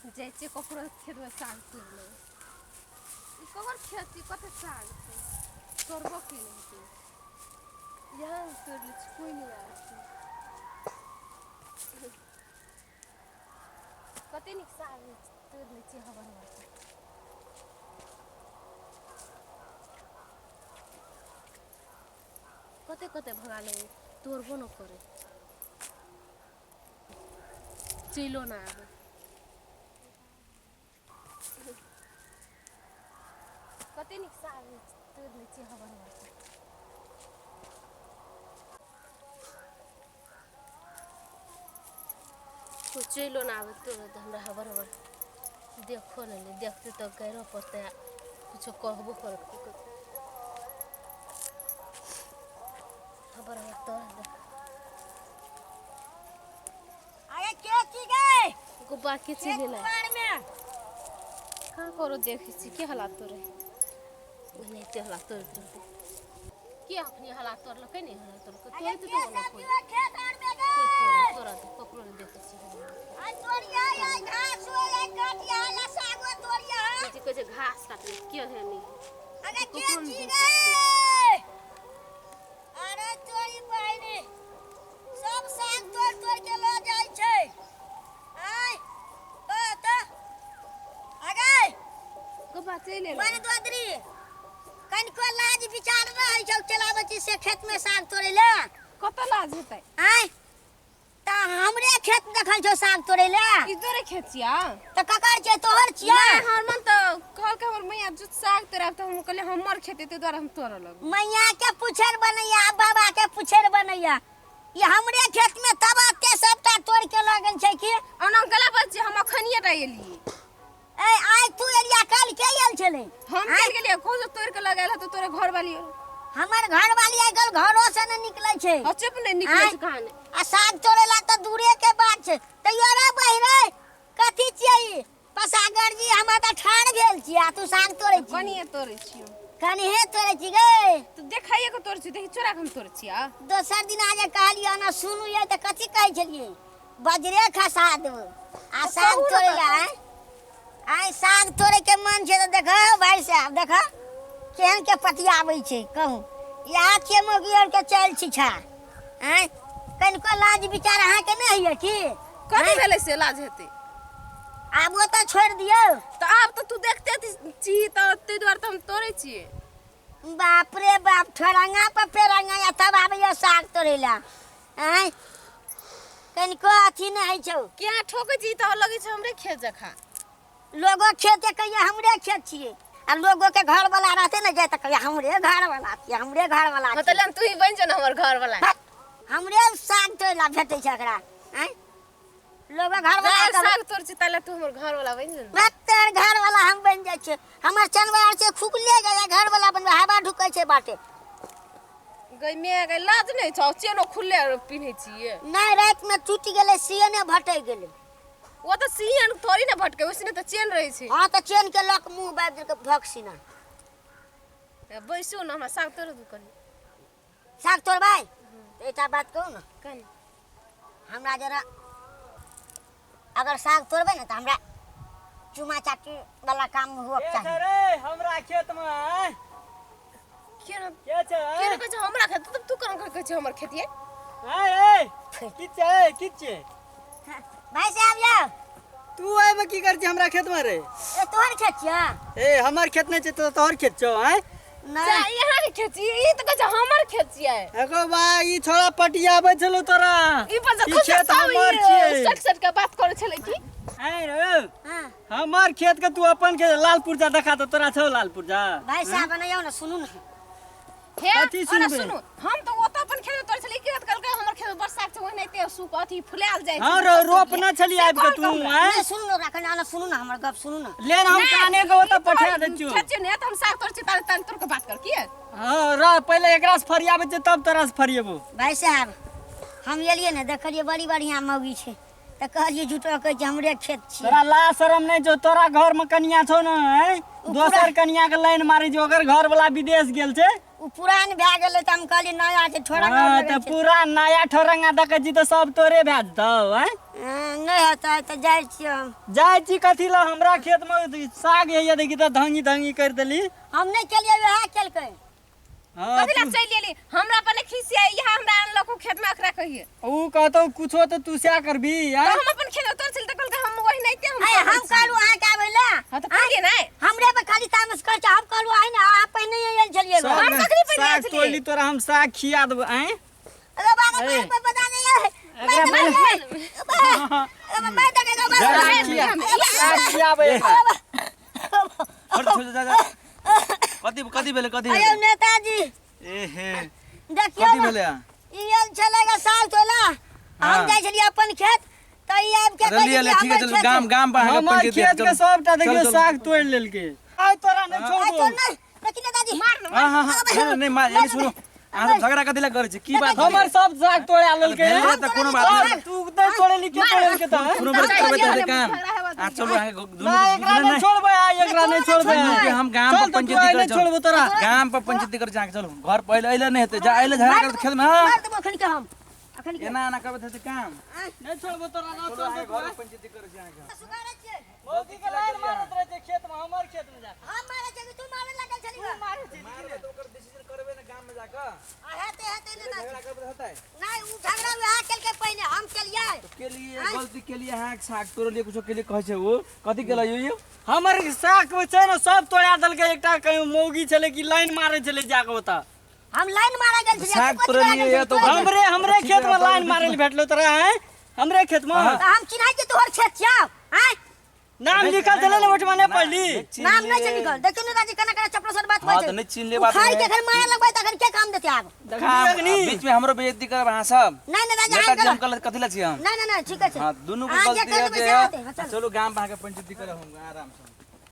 जाइ छियै ककरो खेतमे साग तोड़ि लेबै। ई ककर खेत छियै? कते साग छै, तोड़बो के नहि हेतै। इएह तोड़ि लै छी, कोइ नहि आयल छै। कते नीक साग होइ छै, तोड़ि लै छियै हबर हबर कऽ। कते कते भगा लेबै, तोड़बो नहि करै, चलिओ नहि आबै। कते नीक साग होइ छै, तोड़ि लै छियै हबर हबर कऽ। कोइ चलिओ नहि आबै तुरन्त हमरा हबर हबर देखो नहि लै। देखतै तऽ गारिओ पड़तै आ किछो कहबो करत। की करतै? हबर हबर तोड़ दे। अरे के की गए? गुब्बा के के चीज ना कुआर में कहाँ करो? देखै छी के हला तोड़े, ओनाहिते हला तोड़ैत रहतै। के अखनी हला तोड़लकै? नहि हला तोड़लकै। अरे तोड़ैत के तऽ ओना सब कोइ जीवे खेत आर में कोइ गए? तोड़े तोड़ा दे, ककरो नहि देखै छी। आई तोड़िया, आई घास हो, आई काटिया, ला सागो तोड़िया। जे कहै छै घास काटले के है नहि। अरे के ककरो नहि की देखै छियै। गए? अरे तोरी बहिनी, सब साग तोड़ तोड़ के लऽ जाइ छै। आय कह तऽ अगे। गोबा चलि एलै। बन दोदरी, कनिको लाज विचार रहै छौ? चलाबै छी से खेत में साग तोड़ै ले? कतऽ लाज हेतै? आय तऽ हमरे खेत देखै छौ साग तोड़ै ले? ई तोरे खेत छिया? तऽ ककर छै? तोहर छियै? नहि, हमर मन तऽ कहलकै हमर मैया जो साग तोड़ाब, तऽ हम कहलियै हमर खेत ताहि दुआरे हम तोड़ऽ लगलहुँ। मैया के पुछर बनैया, बाबा के पुछर बनैया, ई हमरे खेत में तब आते सबटा तोड़ के लऽ गेल छै की? ओना गला बज हम अखनिए टा एलियै। ए आइ तू एलिया, काल्हि के आयल छलै? हम चलि गेलियै, खोज तोड़ के लगायल तऽ तोरे घर वाली। हमर घर वाली आइ काल्हि घरो से नहि निकलै छै। आ चुप, नहि निकलै छै कहाँ नहि। आ साग तोड़े ला तऽ दूरे के बात छै। तैयो रे बहिरे, कथी छियै ई पसागर जी? हमर तऽ ठाढ़ भेल छियै आ तू साग तोड़ै छी? कनिए तोड़ै छियौ। कनिहे तोड़ै छी गे? तू देखाइए के तोड़ै छी, देखी चोरा के हम तोड़ै छियै। दोसर दिन आ जे कहलियै ना सुनू ये, तऽ कथी कहै छलियै? बजरे खसा देबो। आ साग कहू ने। तोड़े ला आँय आँय साग तोड़े के मन छै तऽ देखो भाई साहब, देखो केहन के पतियाबै छै। कहू, इएह छियै मौगी आर के चालि छिछा? आँय, कनिको लाज विचार अहाँके नहि होइए की? कथी भेलै से लाज हेतै? आब ओ तऽ छोड़ि दियौ। तऽ आब तऽ तू देखते छी तऽ ताहि दुआरे तऽ हम तोड़ै छियै। बाप रे बाप, ठोरंगा पर पेरंगा या तब आबैया साग तोड़ै ला। आँय, कनिको अथी नहि होइ छौ। किया ठोकै छी? तऽ लगै छै हमरे खेत जकाँ। लोगो खेत कहिया हमरे खेत छियै, आ लोगो के घर वाला रहते ने जाय तऽ कहिया हमरे घर वाला छियै, हमरे घर वाला छियै। मतलब तू ही बनि जो ने हमर घर वाला। हट, हमरे साग तोड़ै ला भेटै छै एकरा। आँय, लोगो घर वाला साग तोड़ छी ताले तू हमर घर वाला बनि जो ने। तोहर घर वाला हम बनि जाइ छियै? हमर चनवार से खुगले गया घर वाला बनबै, हवा ढुकै छै बाटे। गई मे गई, लाज नहि छौ? चेनो खुलले पिन्है छियै। नहि, राति में टूटि गेलै, सियने भटकि गेलै। ओ तऽ सियन थोड़ी ने भटके, ओइसने तऽ चेन रहै छै। हँ, तऽ चेन के लक मुंह बाबि देलकै भक सिना। बैसू ने, हमरा साग तोड़ दू कनि। साग तोड़बै तऽ एकटा बात कहू ने? कनि। हमरा जरा अगर साग तोड़बै ने तऽ हमरा चुमा चाटी वाला काम हुअ के चाही। छै रे हमरा खेत में, आँय? के ने के छै? के ने कहै छै हमरा खेत? तब तू केना कहै छै हमर खेत ये? आँय रे, की छै, की छै? भाई साहब यौ। तू एहिमे की कर छी हमरा खेत में रे? ए, तोहर खेत छियै? ए, हमर खेत नहि छै तऽ तोहर खेत छौ, आँय? नहि। यहाँ के खेत छियै, ई तऽ कहै छै हमर खेत छियै। एगो बा, ई छोड़ा पटियाबै छलौ तोरा। ई पर ई खेत हमर छियै। सट सट के बात करै छलै की? आँय रे। हाँ। हमर खेत के तू अपन खेत, लाल पुर्जा देखा तऽ, तोरा छौ लाल पुर्जा? भाई साहब बनाइयो ने, सुनू ने। हे कथी ओना सुनबै? सुनू, हम तऽ ओतऽ अपन खेत में तोड़ै छलियै, की कहलकै हमर खेत में बरसात छै, ओनाहिते सूख अथी फुलायल जाइ छै। हँ रो, रोपने छलियै आबि के तू, आँय? नहि, सुनू ने, राखन आना, सुनू ने, हमर गप सुनू ने। ले ने, हम काने के ओतऽ पठा दै छियौ। खेत छियै ने तऽ हम साग तोड़ै छियै, ताले ताले तोड़ के बात कर किए? हँ, रह, पहिले एकरा से फरियाबै छियै तब तोरा से फरियेबौ। भाई साहब, हम एलियै ने, देखलियै बड़ी बढ़िआँ मौगी छै, तऽ कहलियै झूठो कहै छै हमरे खेत छियै। तोरा ला शरम नहि छौ? तोरा घर में कनिया छौ ने, आँय? दोसर कनिया के लाइन मारै छै, ओकर घर वाला विदेश गेल छै। ओ पुरान भए गेलै तऽ हम कहलियै नया छै, ठोरंगा हँ लगै तऽ छै। पूरा नया ठोरंगा देखै छी तऽ सब तोरे भए जेतौ, आँय? नहि हेतै तऽ जाइ छियै हम। जाइ छी कथी लए? हमरा खेत में साग होइए, देखी तऽ धंगी धंगी करि देली। हम नहि केलियै, वएह केलकै। हाँ। कथी ला चलि गेली? हमरा पर नहि खिसिया, इहा हमरा अनलक उ खेत में, एकरा कहिए। ऊ कहतौ कुछो तऽ तू सएह करबी? तऽ हम अपन खेत में तोड़ छली तऽ कहलकै हम वही नहिते हम आइ तोड़ै हम छी। कहलहुँ अहाँके आबै लए। हाँ तऽ कहलियै नहि। हमरे पर खाली तामस करै छै। हम कहलहुँ आइ ने, अहाँ पहिने आयल छलियै। हम कखनी पहिने आयल साग छलियै? तोड़ली, तोरा हम साग खिया देबौ। आँय? अरे बाबा, ए। पर बता दे ये। एकरा साग साग खियाबै एकरा। छोड़ छोड़, जा जा। कथी कथी भेलै? कथी अरे भेलै? नेताजी। ए हे। देखियौ कथी ने, भेलै? ई आयल छलै गे साग तोला। हम हाँ। जाइ छलियै अपन खेत तऽ ई आबि के कहै लिअ छै लिअ, कि ठीक है, हमर चलू खेत। गाम गाम पर अहाँके हमर पंचायत खेत के चलू। सबटा देखियौ चलू, चलू। साग तोड़ि लेलकै। आइ तोरा नहि आइ छोड़बौ। तो नहि, देखी नेताजी। मार न। हाँ हाँ हाँ, नहीं नहीं, मार यानी सुनो, अहाँ सब झगड़ा कथी लए करै छी? की बात? हमर सब साग तोड़ा लेलकै। भेलै तऽ कोनो बात नहि। तू नहि तोड़ेली, के तोड़ेलकै तऽ? कोनो बात करबै तऽ काम आ चलू अहाँके दुनू। ना, एकरा नहि छोड़बै आइ, एकरा नहि छोड़बै। दुनू के हम गाम चल पर तऽ तू पंचायती आइ करै नहि चलू। छोड़बौ तोरा। गाम पर पंचायती करै छी अहाँके, चलू घर। पहिले अइले नहि हेतै, जा अइले झगड़ा करत खेत में। हाँ। मार देबो एखन के हम एखन के। एना एना करबै तऽ हेतै काम? नहि छोड़बौ तोरा ना। चलू चल अहाँके तऽ तू घर आइ। पर पंचायती करै छी अहाँके। सुगारै छियै। मौगी के लाइन मारैत रहै छै खेत में, हमर खेत में जा। हम मारै छियै कि तू मारै लागल छली? मारबै तऽ ओकर डिसीजन करबै ने गाम में जाकऽ। आ हेतै, हेतै नेताजी। झगड़ा करबै तऽ हेतै? नहि, उ झगड़ा वएह केलकै पहिने, हम केलियै? के लिए गलती के लिए अहाँ साग तोड़लियै, कुछो के लिए कहै छै ओ? कथी केलक यौ यौ? हमर साग छै ने, सब तोड़ा देलकै। एकटा कहीं मौगी छलै कि लाइन मारै छलै जाके ओतऽ। हम लाइन मारै गेल छलियै? साग तू कथी तोड़लियै मारै गेल या छली? तऽ हमरे हमरे खेत में लाइन मारै लए भेटलो तोरा? हैं, हमरे खेत में? तऽ हम चिन्है छियै तोहर खेत छियौ? आँय? नाम लिखल छलै ने ओहिठमा, नहि पढ़ली? नाम नहि छै लिखल। देखियौ नेताजी, केना केना चपलो सन बात हाँ, होइ छै। तऽ नहि चिन्हले बात उखाड़ि है। के एखन मारे लगबै तऽ एखन के काम देतै आब? काम अग्नि। बीच में हमरो बेइज्जती करब अहाँ सब? नहि नेताजी, अहाँ नेताजी, हम गलत। गलत कथी लए छी हम? नहि नहि नहि, ठीके छै। हाँ, दुनू के अहाँ जे गलती कहि है देबै जे से हेतै। हाँ, चलू। चलू गाम पर अहाँके पंचायती करब हम आराम से।